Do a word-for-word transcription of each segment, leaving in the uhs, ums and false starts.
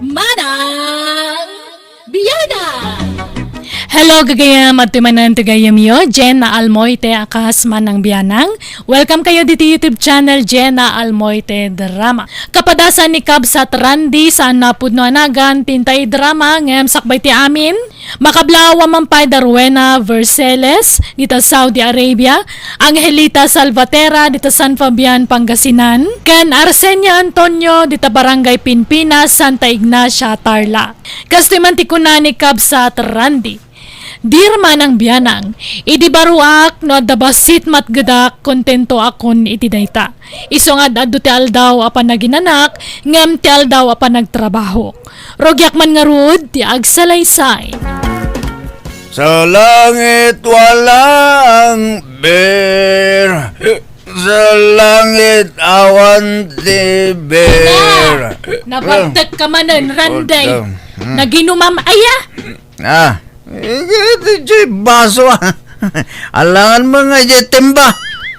Manang Bianang! Hello, gagayam, adtoy manen ti gayyemyo, Jenna Almoite a kas Manang Bianang. Welcome kayo ditoy YouTube channel, Jenna Almoite Drama. Kapadasan ni Kabsat Randy, saan napudno a nagan, ti intay drama, ngem sakbay ti amin, makablaw a man pay da Rowena Verceles, dita Saudi Arabia, Angelita Salvatera, dita San Fabian, Pangasinan, ken Arsenia Antonio, dita Barangay Pinpinas, Santa Ignacia, Tarlac. Kastoy man ti kuna ni Kabsat Randy, "Dear Manang Bianang, idi baruak no adda bassit matgedak, kontento akon iti dayta. Isu nga ad-adu ti aldaw a panaginanak, ngem ti aldaw a panagtrabahok. Rugiak man ngarud ti agsalaysay." Sa langit walang beer. Sa langit awan ti beer. Na, nabagtek ka manen, Randay. Hmm. Naginumam aya? Ah, iti jay baso, ah. Alangan mo nga jay timba.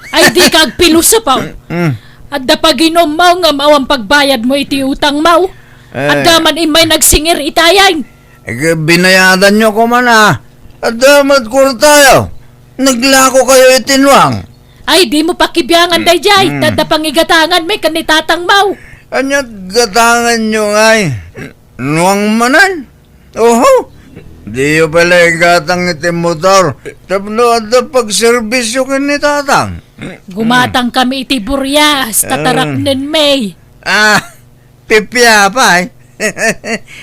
Ay, di ka agpilosopaw. Hmm. Adda paginummaw ngem awan pagbayad mo iti utang mo. Eh. Adda man immay nagsingir itayan. Eh, binayadan nyo ko man, ah. Adda met kwartayo. Naglako kayo iti nuang. Ay, di mo pakibiangan, mm, dayjay. Mm. Tadda pangigatangan mi ken ni tatang mo. Aniat gatangan nyo ngay? Nuang manen? Oho. Diyo pala igatang iti motor. Tapno adda pagserbisyo ken ni tatang. Gumatang kami iti burias, tataraknen mi. Ah. Pipia pay.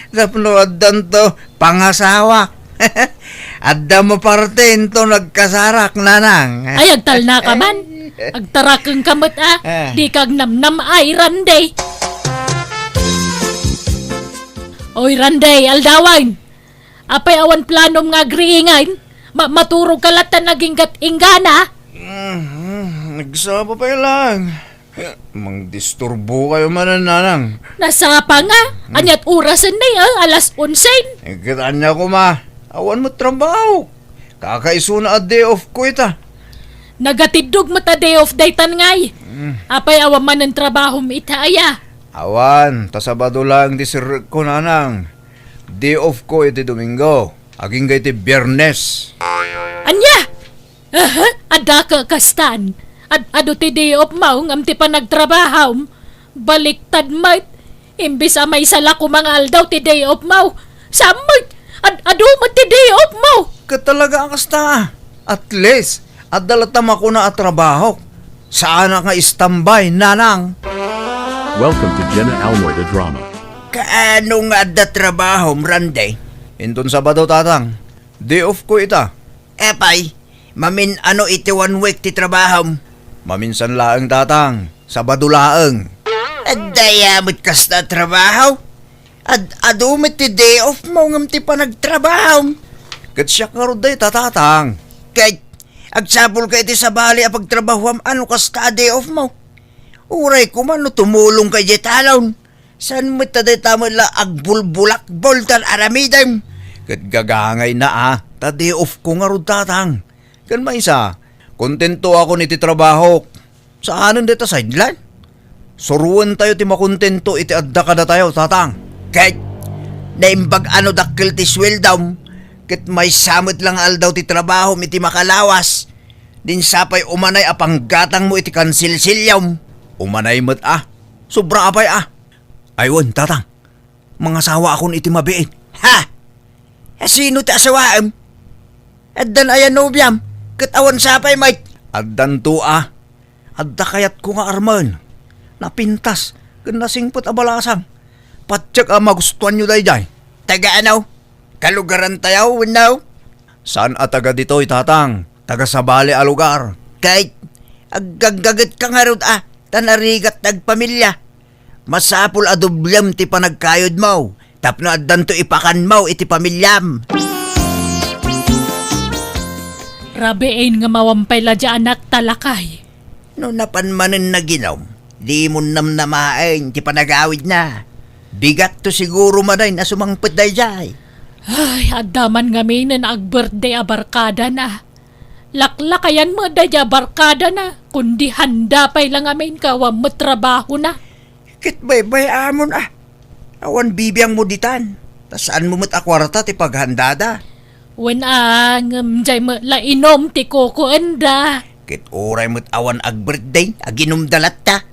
Tapno addanto pangasawa. Adda mo parte into nagkasarak, nanang. Ay, agtalna ka man. Agtarakeng ka met, ah. Ah. Di ka agnamnam ay, Randy. Oy, Randy, aldawan. Apay awan planom nga agriingan? Ma-, maturog ka latta naginggat inggana? Mm, nagsapa pay lang. Mangdisturbo kayo manen, nanang. Nasapa nga? Hmm. Aniat orasen ni, ah? Alas onse? Eh, ket ania koma. Awan met trabaho. Kakaisuna a day off ko ita. Nagatiddog met a day off daytan ngay. Hmm. Apay awan manen trabahom ita aya? Awan, ta Sabado laeng ti sirrekko, nanang. Day off ko iti Domingo. Agingga iti Biyernes. Ania? Aha, adda ka kastan. Ad-adu ti day off mo ngem ti panagtrabahom. Baliktad met. Imbes a maysa la koma nga aldaw ti day off mo. Saan met? Ad-adu met ti day off mo. Ket talaga a kasta. At least, adda latta makuna a trabaho. Saanak nga istambay, nanang. Welcome to Jenna Almoy the Drama. Kaano nga adda trabahom, Randy? Inton Sabado, tatang. Day off ko ita. Apay, mamin-ano iti one week ti trabahom? Maminsan laeng, tatang. Sabado laeng. Adda aya met kasta a trabaho? Ad-adu met ti day off mo ngem ti panagtrabahom. Ket siak ngarud dayta, tatang. Ket agsapul ka iti sabali a pagtrabahoam a no kasta a day off mo. Uray koma no tumulong ka idiay talon. Saan met ta dayta met la agbulbulakbol tan aramidem? Ket gagangayna a, ta day off ko ngarud, tatang. Ken maysa, kontento akon iti trabahok. Saanen dayta sideline? Suroentayo ti makontento iti adda kadatayo, tatang. Ket naimbag a no dakkel ti sueldom, ket maysa met la nga aldaw ti trabahom iti makalawas, din sapay umanay a panggatangmo iti kansilsilyom. Umanay met a. Sobra apay a. Ay wen, tatang. Mangasawaakon iti mabiit. Ha? Sino ti asawaem? Addan aya nobiam? Ket awan sapay met? Addanto a. Adda kayatko nga armen. Napintas ken nasingpet a balasang. Patiek a magustuanyo daydiay. Taga ano? Kalugarantayo wenno? Saan a taga ditoy, tatang. Taga sabali a lugar. Ket aggaggaget ka ngarud a, ta narigat ti agpamilia. Masapul a dublem ti panagkayodmo tapno addanto ipakanmo iti pamiliam. Rabiin nga mawampay la di anak ta lakay. No napan manen naginom, dimon namnamaen ti panagawidna. Bigatto siguro manen a sumangpet daydiay. Ay, adda man ngamin a agbirthday a barkadana. Laklakayan met daydiay a barkadana, kundi handa pay la ngamin ket awan met trabahona. Ket baybay-amon a. Awan bibiangmo ditan. Ta saanmo met a kuarta ti paghandada. Wen a, ngem jay met la inom ti kukuenda. Ket uray met awan ag-birthday, aginumda latta.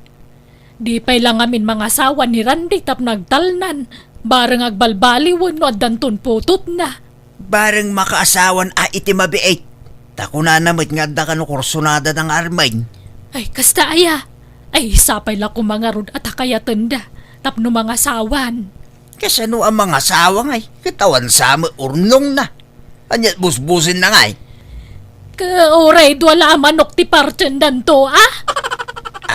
Di pay la ngamin mangasawa ni Randy tapno agtalnan. Bareng agbalbaliwen no addanton putotna. Bareng makaasawan a iti mabiit. Ta kunana met nga adda kano kursunada nga Armin. Ay, kasta aya. Ay, sapay la koma ngarud a ta kayatenda tapno mangasawan. Kasano a mangasawa ngay? Ket awan sa met urnongna. Ania't busbusenna ngay? Ket uray dua la a manok ti partendanto, a?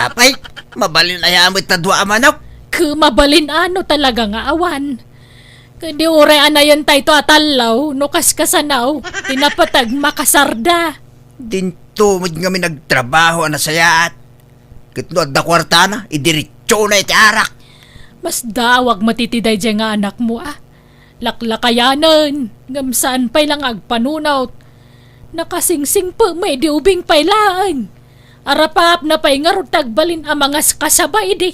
Apay, mabalin aya met ta dua a manok? Ket mabalin a no talaga nga awan. Ket di uray anayentayto a tallo no kaskasano, ti napateg makasarda. Dinto met ngamin agtrabaho a nasayaat. Ket no adda kuartana, idiretsona iti arak. Mas daawag met iti daydiay nga anakmo, a. Laklakayanen, ngem saan pay la nga agpanunot. Nakasingsingpet met idi ubing pay laeng. Arapapna pay ngarud ti agbalin a mangaskasaba idi.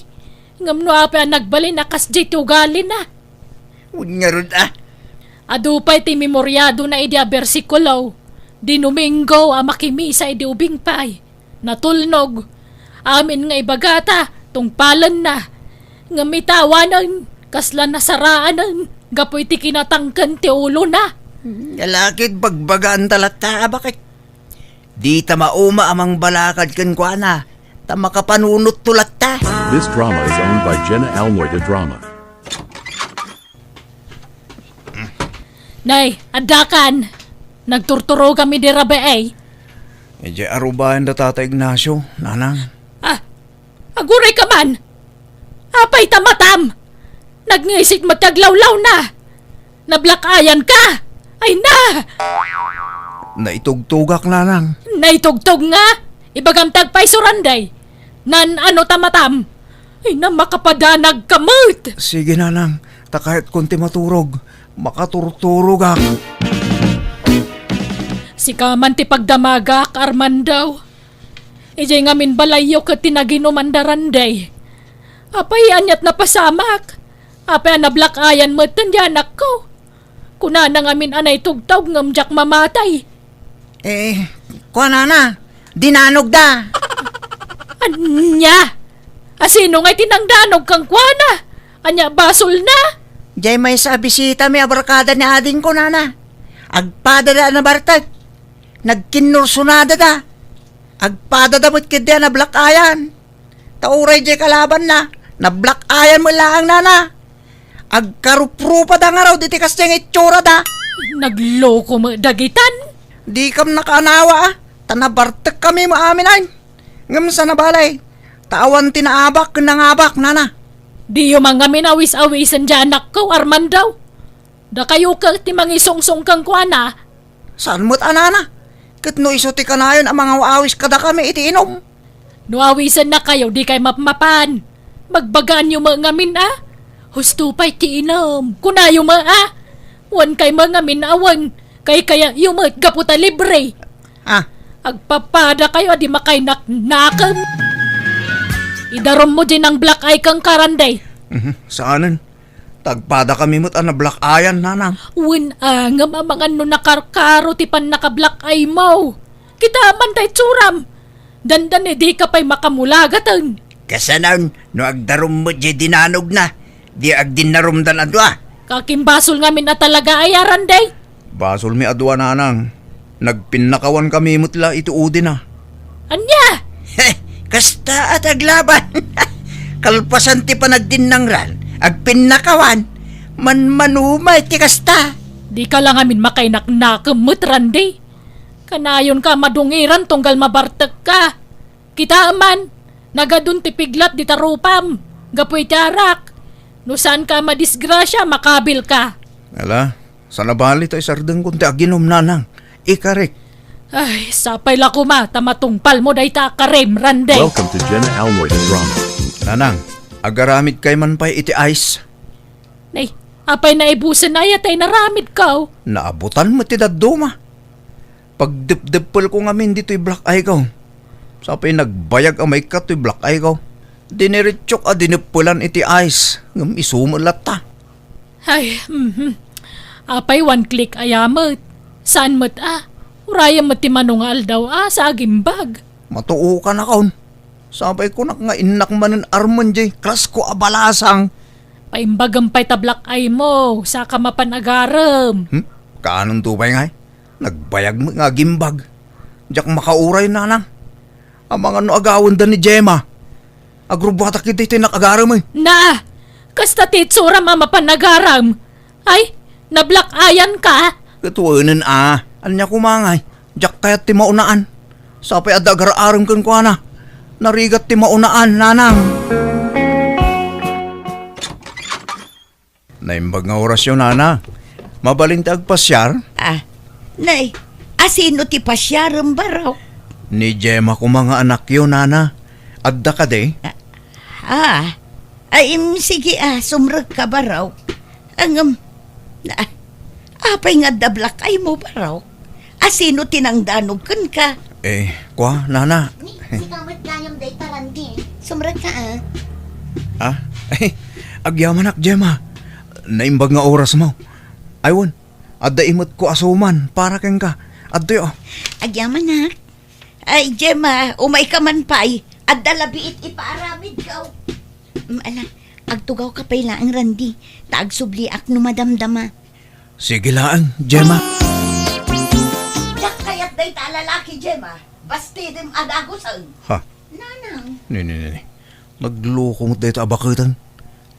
Ngem no apay a nagbalin a kasdiay ti ugalina. Wen ngarud, a. Adu pay ti memoriadona idi a bersikulo, di Domingo a makimisa idi ubing pay. Natulnog. Amin nga ibagata, tungpalenna. Ngem ita awanen, kasla nasaraanen, gapu iti kinatangken ti ulona. Ala ket bagbagaan ta latta, a, bakit? Dita mauma a mangbalakad kenkuana, ta makapanunotto latta. This drama is owned by Jenna Almoy de Drama. Nay, addakan. Nagturturogam idi rabii. Idiay arubayan da Tata Ignacio, nanang. Ah, aguray ka man. Apay ta matam? Nagngisit met ti aglawlawna. Nablack-eyan ka. Ay na! Naitugtogak, nanang. Naitugtog nga? Ibagam ti agpayso, Randy. Nan-ano ta matam? Ay na, makapadanag ka met! Sige, nanang, ta kayatkon ti maturog, makaturturogak. Sika man ti pagdamagak, Armando. Idiay ngamin balayyo ket ti naginuman da Randy. Apay, ania't napasamak? Apay a nablack-eyan metten ti anakko? Kunana ngamin a naitugtog ngem diak mamatay. Eh, kuanana, dinanogda. Ania? Asino ngay ti nangdanog kenkuana? Ania basolna? Diay maysa a bisitami a barkada ni adingko, nana. Agpadada a nabartek. Nagkinnursonadada. Agpadada met ketdi a nablack-eyan. Ta uray diay kalabanna, nablack-eyan met laeng, nana. Agkaruprupada ngarud iti kasdiay nga itsurada. Nagloko met dagitan. Dikam nakaanawa, a, ta nabartekkami met amin, ay. Ngem saan a bale, ta awan ti naabak ken nangabak, nana. Diyo man ngamin awis-awisen diay anakko, Armando. Dakayo ket ti mangisungsong kenkuana. Saan met a, nana? Ket no isu ti kanayon a mangaw-awis kadakami iti inum? No awisennakayo, dikay mapmapan. Bagbagaanyo met ngamin a, "Husto pay ti inum," kunayo met a. Wen kay met ngamin a wen, kaykayatyo met gapu ta libre. Ah. Agpapadakayo a di makainaknakem. Idarummo diay nang-black-eye kenka, Randy. Mhm, saanen? Tagpadakami met a nablack-eyan, nanang. Wen a, ngem amangan no nakarkaro ti pannaka-black-eye mo. Kitaem man ta itsuram. Dandani dika pay makamulagaten. Kasanon, no agdarum met diay dinanogna, di agdinnarumdan a dua. Kakimbasol ngamin a talaga aya, Randy? Basolmi a dua, nanang. Nagpinnakawankami met la iti udina. Ania? He, kasta a ti aglaban. Kalpasan ti panagdinnangran, agpinnakawan. Manmanumay ti kasta. Dika la ngamin makainaknakem met, Randy. Kanayonka a madungiran tunggal mabartekka. Kitaem man, nagadun ti piglat dita rupam, gapu iti arak. No saanka a madisgrasia, makabilka. Ala, saan a bale ta isardengkon ti aginum, nanang. Ikarik. Ay, sapay la koma ta matungpalmo dayta a karim, Randy. Welcome to Jenna Almoy the Drama. Nanang, agaramidkay man pay iti ice? Nay, apay naibusen aya tay naramidko? Naabutan met ti dadduma. Pagdepdeppelko ngamin ditoy black eye ko. Sapay nagbayag a maikkat toy black eye ko. Diniretsok a dineppelan iti ice, ngem isu met latta. Ay, mhm. Apay one click aya met? Saan met a? Urayem met ti mano nga aldaw a sa agimbag. Matuokan a kon. Sapay kunak nga innak manen armen jay klasko a balasang. Paimbagem pay ta black eye mo, saka mapan agarem. Hmm? Kaanonto pay ngay? Nagbayag met nga agimbag. Diak makauray, nanang. Amangan no agawenda ni Gemma. Agrubbuatak iti ti nakagarem, eh. Na! Kasta ti itsuram a mapan agarem. Ay, nablack-eyan ka? Ket wenen a. Ania koma ngay? Diak kayat ti maunaan. Sapay adda agar-arem kenkuana. Narigat ti maunaan, nanang. Naimbag nga orasyo, nana. Mabalin ti agpasiar? Ah, nay, asino ti pasiarem, Barok? Ni Gemma koma nga anakyo, nana. Adda kadi? Ah, ah, ay, im, sige, ah, sumrekka, Barok. Ngem, ah, apay nga adda black eye mo, Barok? Asino ti nangdanog kenka? Eh, kua, nana. Ni, sika met gayam dayta, Randy. Sumrekka, ah. Ah? Ay, agyamanak, Gemma. Naimbag nga orasmo. Ay, wen, adda imetko a suman para kenka. Adtoy, oh. Agyamanak. Ay, Gemma, umayka man pay. Adda labi iti ipaaramidko. Mm, ala, agtugawka pay laeng, Randy. Ta agsubliak no madamdama. Sige laeng, Gemma. Diak kayat dayta a lalaki, Gemma. Bastidem a dagusen. Ha? Nanang. Ni, ni, ni, ni. Nagloko met dayta a baketen.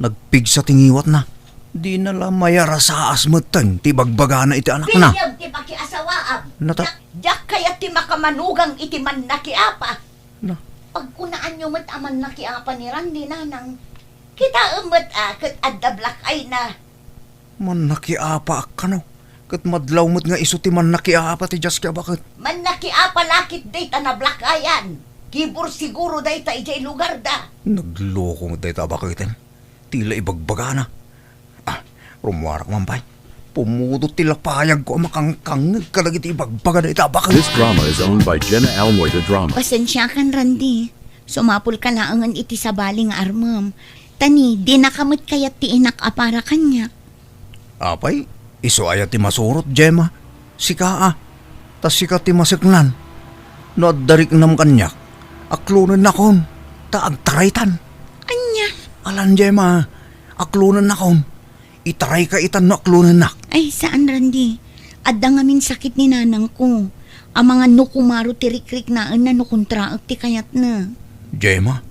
Nagpigsa ti ngiwatna. Dina la mayarasaas metten ti bagbagana iti anakna. Biag ti pakiasawaam. Nata- Diak, diak kayat ti makamanugang iti mannakiapa. Na. Pagkunaanyo met a mannakiapa ni Randy, nanang. Kitaem met a ket adda black eye na. Mannakiapaak kano, ket madlaw met nga isu ti mannakiapa ti diaski a baket. Mannakiapa la ketdi ta nablack-eyan. Kibur siguro dayta idiay lugarda. Nagloko met dayta a baketen. Ti la ibagbagana. Ah, rummuarak man pay. Pumudot ti lapayagko a makangkangngeg kadagiti ibagbaga dayta a baket. This drama is owned by Jenna Almoy the Drama. Pasensiakan, Randy. Sumapulka laengen iti sabali nga armem. Ta ni, dinaka met kayat ti inak a para kaniak. Apay, isu aya ti masurot, Gemma? Sika a, ta sika ti maseknan. No adda riknam kaniak, aklonennakon, ta agtaraytan. Ania? Alan, Gemma, aklonennakon. Itarayka itan no aklonennak. Ay, saan, Randy. Adda ngamin sakit ni nanangko. Amangan no kumaro ti rikriknaenna no kontraek ti kayatna. Gemma?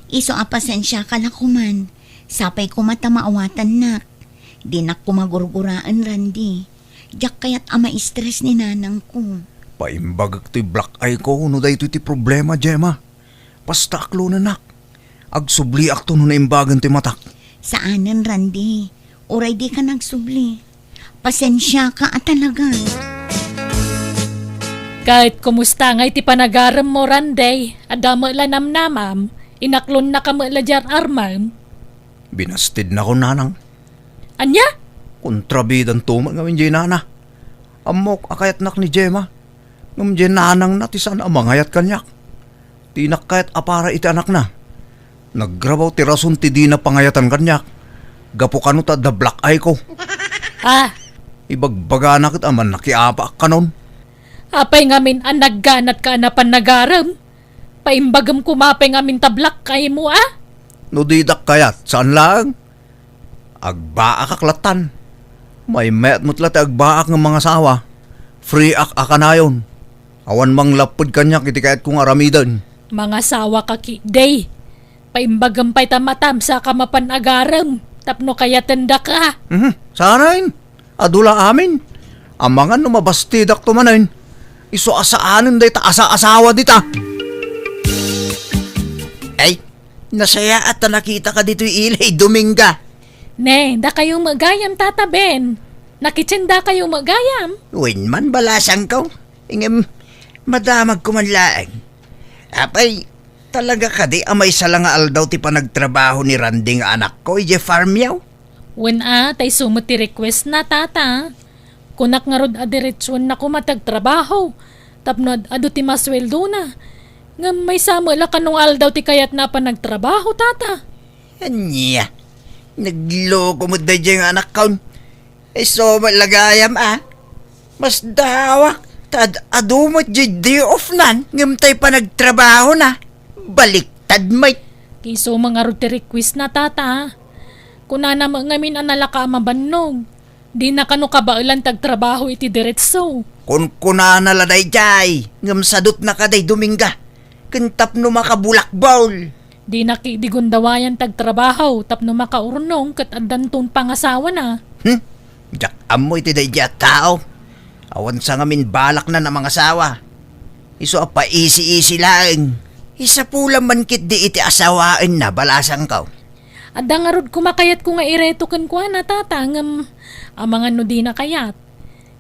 Isu a pasensiaka la koman. Sapay koma ta maawatannak. Dinak koma gurguraen, Randy. Diak kayat a ma-stress ni nanangko. Paimbagek toy black eye ko no daytoy ti problema, Gemma. Basta aklonennak. Agsubliakto no naimbagen toy matak. Saanen, Randy. Uray dika nagsubli. Pasensiaka a talaga. Ket kumusta ngay ti panagarem mo, Randy? Adda met la namnamam? Inaklonnaka met la diay armem? Binastidnakon, nanang. Ania? Kontrabidanto met ngamin diay nana. Ammok a kayatnak ni Gemma. Ngem diay nanangna ti saan a mangayat kaniak. Dinak kayat a para iti anakna. Nagrabaw ti rason ti dina pangayatan kaniak. Gapu kano ta adda black eye ko. Ah. Ibagbagana ket a mannakiapaak kanon. Apay ngamin a nagganatka a napan nagarem? Paimbagem koma pay ngamin ta black eye mo, a? No didak kayat, saan laeng? Agbaakak lattan. Maymayat met la ti agbaak nga mangasawa. Free-ak a kanayon. Awan manglapped kaniak iti kayatko nga aramiden. Mangasawaka ketdi. Paimbagem pay ta matam saka mapan agarem tapno kayatendaka. Mhm. Saanen? Adu la amin. Amangan no mabastidakto manen. Isu a saanen dayta asa-asawa dita. Ay, nasayaat ta nakitaka ditoy ilay, Dominga. Ne, dakayo met gayam, Tata Ben. Nakitendakayo met gayam. Wen man, balasangko. Ngem, madamagko man laeng. Apay, talaga kadi a maysa la nga aldaw ti panagtrabaho ni Randy nga anakko idiay farmyo? Wen a, ta isu met ti request na, Tata. Kunak ngarud a diretsuenna koma ti agtrabaho, tapno ad-adu ti masueldona. Ngem maysa met la kano nga aldaw ti kayatna a panagtrabaho, Tata. Ania? Nagloko met daydiay nga anakkon. Isu met la gayam a. Masdaawak ta ad-adu met diay day off nan ngem tay panagtrabahona. Baliktad met. Isu met ngarud ti request na, Tata. Kunana met ngamin a nalaka a mabannog. Dina kano kabaelan ti agtrabaho iti diretso. Kunkunana la daydiay, ngem sadutna kadi Dominga, ken tapno makabulakbol. Dina ketdi gundawayan ti agtrabaho tapno makaurnong ket addanton pangasawana. Hmm? Diak ammo iti daydiay a tao. Awan sa ngamin balakna a mangasawa. Isu a paisi-isi laeng. Isapulam man ketdi iti asawaenna, balasangko. Adda ngarud koma kayatko nga ireto kenkuana, Tata, ngem amangan no dina kayat.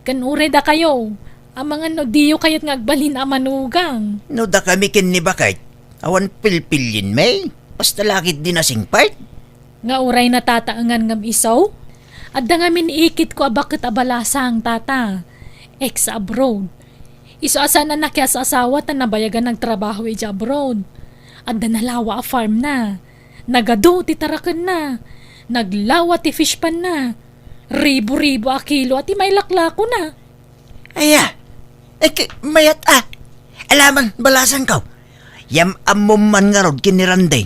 Ken uray dakayo, amangan no diyo kayat nga agbalin a manugang. No dakami ken ni baket, awan pilpilienmi. Basta la ketdi nasingpet. Nga uray natataengan ngem isu? Adda ngamin ikitko a baket a balasang, Tata. Ex-abroad. Isu a saan a nakias-asawa ta nabayagan nagtrabaho idiay abroad. Adda nalawa a farm na. Nagadu ti tarakenna. Naglawa ti fish pond na. Ribu-ribu a kilo a ti mailaklakona. Aya, eh, ki-, mayat a. Alamang, balasangko. Yam-ammom man ngarud ken ni Randy.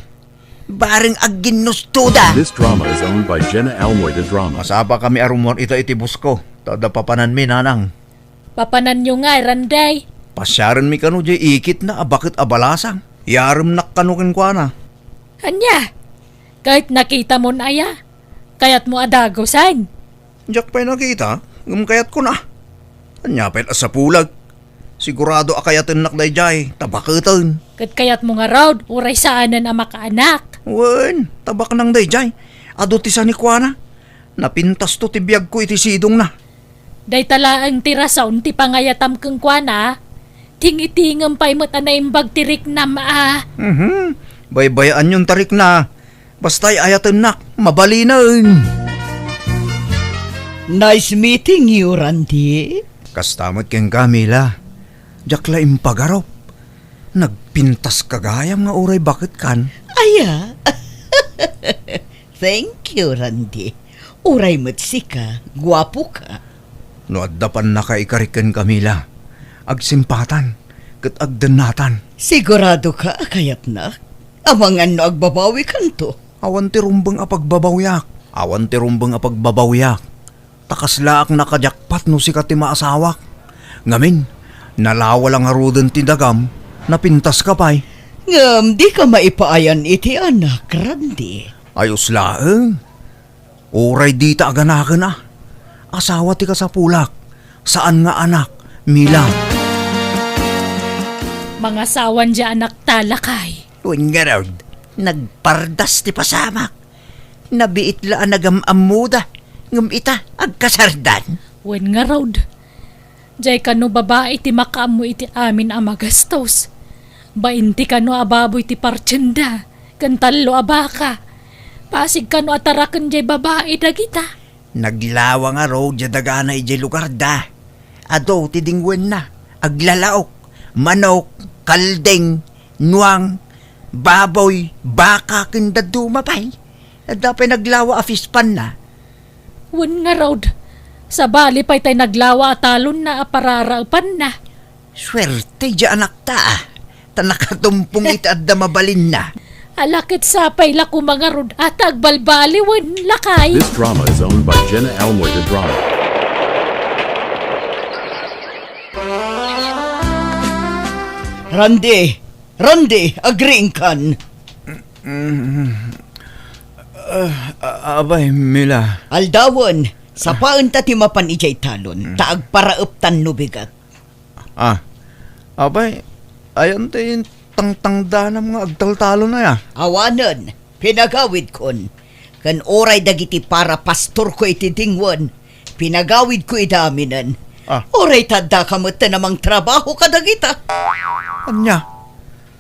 Bareng agginnustoda. This drama is owned by Jenna Almoy de Drama. Masapakami a rummuar ita iti boss ko. Ta adda papananmi, nanang. Papananyo ngay, Randy. Pasiarenmi kano diay ikitna a baket a balasang. Iyaremnak kano kenkuana. Ania? Ket nakitamon aya? Kayatmo a dagusen? Diak pay nakita, ngem kayatko na. Ania pay a sapulak? Sigurado a kayatennak daydiay, ta baketen. Ket kayatmo ngarud, uray saanen a makaanak? Wen, ta baknang daydiay. Adu ti sanikuana. Napintasto ti biagko iti sidongna. Dayta laeng ti rason ti pangayatam kenkuana. Tingitingem pay met a naimbag ti riknam a. Mhm. Baybayaanyon ta rikna. Basta ay-ayatennak, mabalinen. Nice meeting you, Randy. Kasta met kenka, Mila. Diak la impagarup. Nagpintaska gayam nga uray baketkan. Aya. Thank you, Randy. Uray met sika, guapoka. No adda pannakaikari kenka, Mila, agsimpatan ket agdennatan. Siguradoka a kayatnak? Amangan no agbabawikanto. Awan ti rumbeng a pagbabawiak. Awan ti rumbeng a pagbabawiak. Ta kaslaak nakajakpat no sika ti maasawak. Ngamin, nalawa la ngaruden ti dagam, napintaska pay. Ngem dika maipaayan iti anak, Randy. Ayos laeng. Uray dita aganaken a. Asawa ti kasapulak, saan nga anak, Mila. Mangasawan diay anakta, lakay. Wen ngarud, nagpardas ti pasamak. Nabiit la a nagam-ammoda, ngem ita, agkasardan. Wen ngarud, diay kano babai ti makaammo iti amin a magastos. Bain ti kano a baboy ti partienda, ken tallo a baka. Pasig kano a taraken diay babai dagita. Naglawa ngarud diay dagana idiay lugarda. Adu ti dingwenna, aglalaok, manok, kalding, nuang, baboy, baka, ken dadduma pay. Adda pay naglawa a fish pond na. Wen ngarud, sabali pay tay naglawa a talonna a pararaepanna. Suerte diay anakta a. Ta nakatumpong iti adda mabalinna. Ala ket sapay la koma ngarud a ta agbalbaliwen, lakay. This drama is owned by Jenna Almoy de Drama. Randy! Randy! Agriingkan! Mm, ah, a-, abay, Mila. Aldawen, sapaenta ti mapan idiay talon, ta agparaeptan no bigat. Ah, abay, ayan ti tangtangdanam nga agtaltalon aya? Awanen, pinagawidkon. Ken uray dagiti parapastorko iti dingwen, pinagawidko ida aminen. Ah. Uray ta addaka met ti namangtrabaho kadagita. Ania?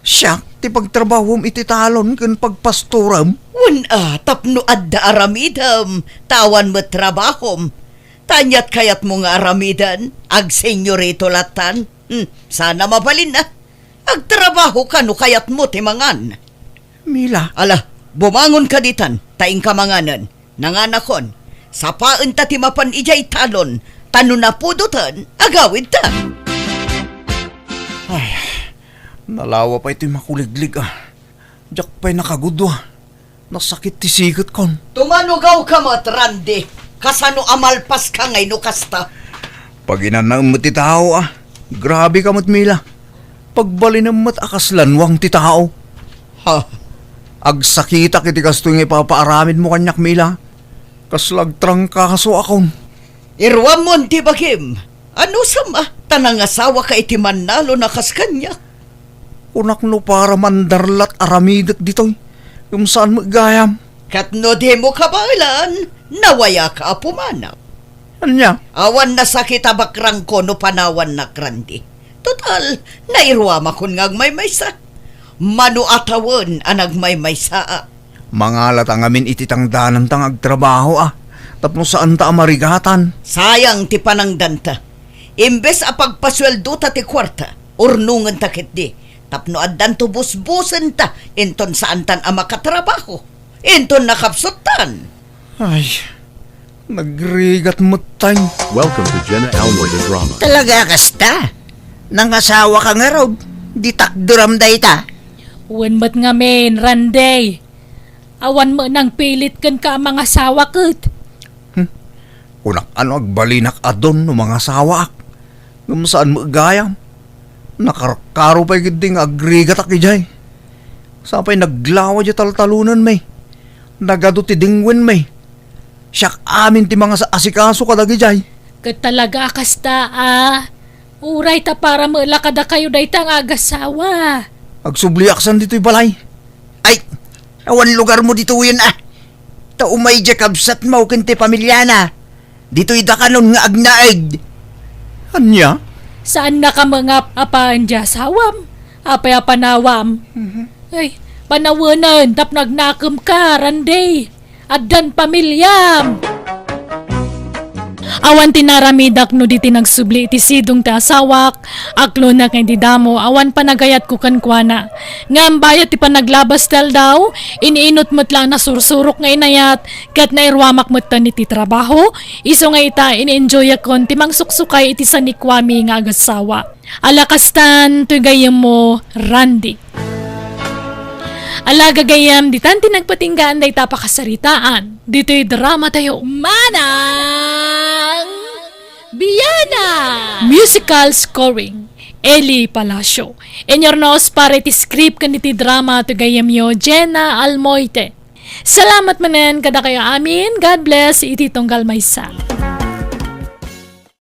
Siak ti pagtrabahom iti talon ken pagpastorem? Wen a, tapno adda aramidem, ta awan met trabahom. Ta aniat kayatmo nga aramiden? Agsenyorito latan? Hmm, sana mabalinna. Agtrabaho ka no kayatmo ti mangan. Mila. Ala, bumangon ka ditan, ta inka manganen. Nanganakon, sapaenta ti mapan idiay talon, ta no napudoten, agawidta. Ay, nalawa pay toy makuliglig, a. Diak pay nakagudua. Nasakit ti siketkon. Tumanugawka met, Randy. Kasano a malpaska ngay no kasta? Paginanaem met ti tao, a. Grabeka met, Mila. Pagbalinem met a kas lanwang ti tao. Ha? Agsakitak iti kastoy nga ipapaaramidmo kaniak, Mila. Kasla agtrangkasoakon. Iruammon ti bagim. Anusam a, ta nangasawaka iti mannalon a kas kaniak? Kunak no para mandarlat aramidek ditoy, ngem saan met gayam. Ket no dimo kabaelan, nawayaka a pumanak. Ania? Awan nasakit a bakrangko no panawannak, Randy. Total, nairuamakon nga agmaymaysa. Mano a tawen a nagmaymaysaak. Mangalata ngamin iti tangdananta nga agtrabaho, a, tapno saanta a marigatan. Sayang ti panangdanta. Imbes a pagpasueldota ti kuarta, urnongenta ketdi, tapno addanto busbusenta, inton saantan a makatrabaho, inton nakapsuttan. Ay, nagrigat metten. Welcome to Jenna Almoy the Drama. Talaga kasta? Nangasawaka ngarud, di takderam dayta? Wen met ngamin, Randy. Awan met nangpilit kenka a mangasawa ket. Hmm. Kunak a no agbalinak a don no mangasawaak. Ngem saan met gayam. Nakarkaro pay ketdi nga agrigatak idiay. Sapay naglawa diay taltalonenmi. Nagadu ti dingwenmi. Siak amin ti mangaasikaso kadagijay. Ket talaga a kasta, a. Uray ta para met la kadakayo dayta nga agasawa. Agsubliak san ditoy balay. Ay, awan lugarmo ditoyen, a. Ta umay diay kabsatmo ken ti pamiliana. Ditoy dakanon nga agnaed. Ania? Saannaka met nga ap-apaen diay asawam. Apay a panawam? Mhm. Ay, panawenen tapno agnakemka, Randy. Addan pamiliam. Awan ti naramidak no di ti nagsubli iti sidong ti asawak, aklonak nga idi damo, awan panagayatko kenkuana. Ngem bayat ti panaglabas ti aldaw, iniinut met la a nasursurok nga inayat, ket nairuamak metten iti trabaho, isu nga ita, ini-enjoyakon ti mangsuksukay iti sanikuami nga agasawa. Ala kastan, toy gayyemmo, Randy. Ala gagayyem, ditan ti nagpatinggaan dayta a pakasaritaan. Ditoy drama tayo, Manang Biana! Musical scoring, Eli Palacio. Inyurnos para iti script ken iti drama, toy gayyemyo, Jenna Almoite. Salamat manen kadakayo amin. God bless iti tunggal maysa.